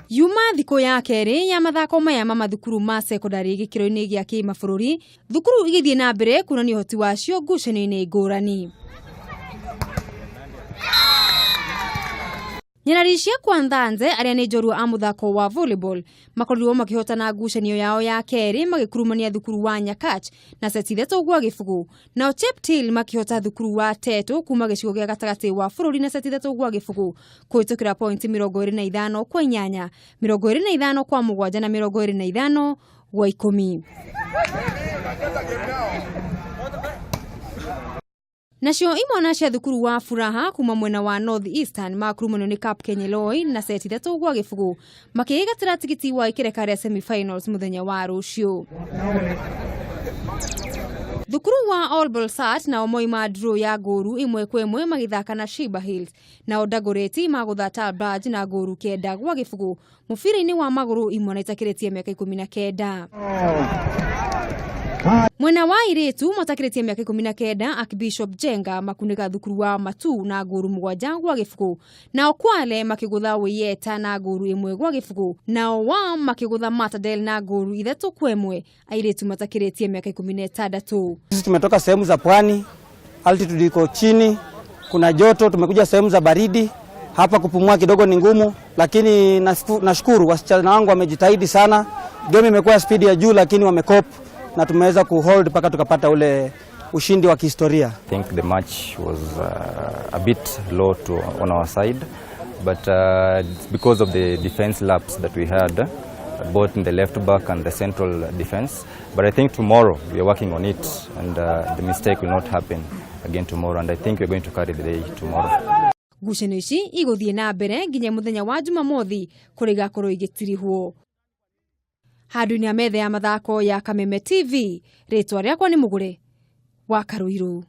Yuma thikũ ya kerĩ ya mathako maya ma mathukuru ma sekondarĩ gĩkĩro-inĩ gĩa kĩmabũrũri, thukuru igĩthiĩ na mbere kuonania ũhoti wacio ngucanio-inĩ ngũrani. Nyarari cia Kwanthanze arĩa nĩ njorua a mũthako wa volleyball makorirwo makĩhotana ngucanio yao ya kerĩ magĩkurumania thukuru wa Nyakach na seti 3-0, nao Cheptil makĩhota thukuru wa Teto kuma gĩcigo gĩa gatagatĩ wa bũrũri na seti 3-0 kũhĩtũkĩra pointi 25-8, 25-7 na 25-10. Nacio imwana cia thukuru wa Furaha kuma mwena wa North Eastern makurumanio nĩ Cap Kenyeloi na seti 3-0 makĩĩgatĩra tigiti wa ikereka rĩa semifinals mũthenya wa rũciũ. Thukuru wa All Bolsat nao moima draw ya ngũru 1-1 magĩthaka na Shiba Hills, nao Dagoretti magũtha Talbaj na ngũru 9-0 mũbira-inĩ wa magũrũ imwana itakĩrĩtie mĩaka 19. Mwena wa airĩtu matakĩrĩtie mĩaka 19 Archbishop Jenga makunĩka thukuru wa Matu na ngũru 7-0, nao Kwale makĩgũtha Wĩyeta na ngũru 1-0, nao Wam makĩgũtha Matadel na ngũru 3-1 airĩtu matakĩrĩtie mĩaka 16. Sisi tumetoka sehemu za pwani, altitude iko chini, kuna joto, tumekuja sehemu za baridi. Hapa kupumua kidogo ni ngumu, lakini nashukuru wasichana wangu wamejitahidi sana. Game imekuwa speed ya juu, lakini wamecope na tumeweza kuhold mpaka tukapata ule ushindi wa kihistoria. I think the match was a bit low on our side, but because of the defense lapse that we had, both in the left back and the central defense. But I think tomorrow we are working on it, and the mistake will not happen again tomorrow, and I think we are going to carry the day tomorrow. Ngucanio ici igũthiĩ na mbere nginya mũthenya wa Jumamothi kũrĩa igakorwo igĩtirihwo. Handũ-inĩ ha metha ya mathako ya Kameme TV, rĩtwa rĩakwa nĩ Mũgũre wa Karũirũ.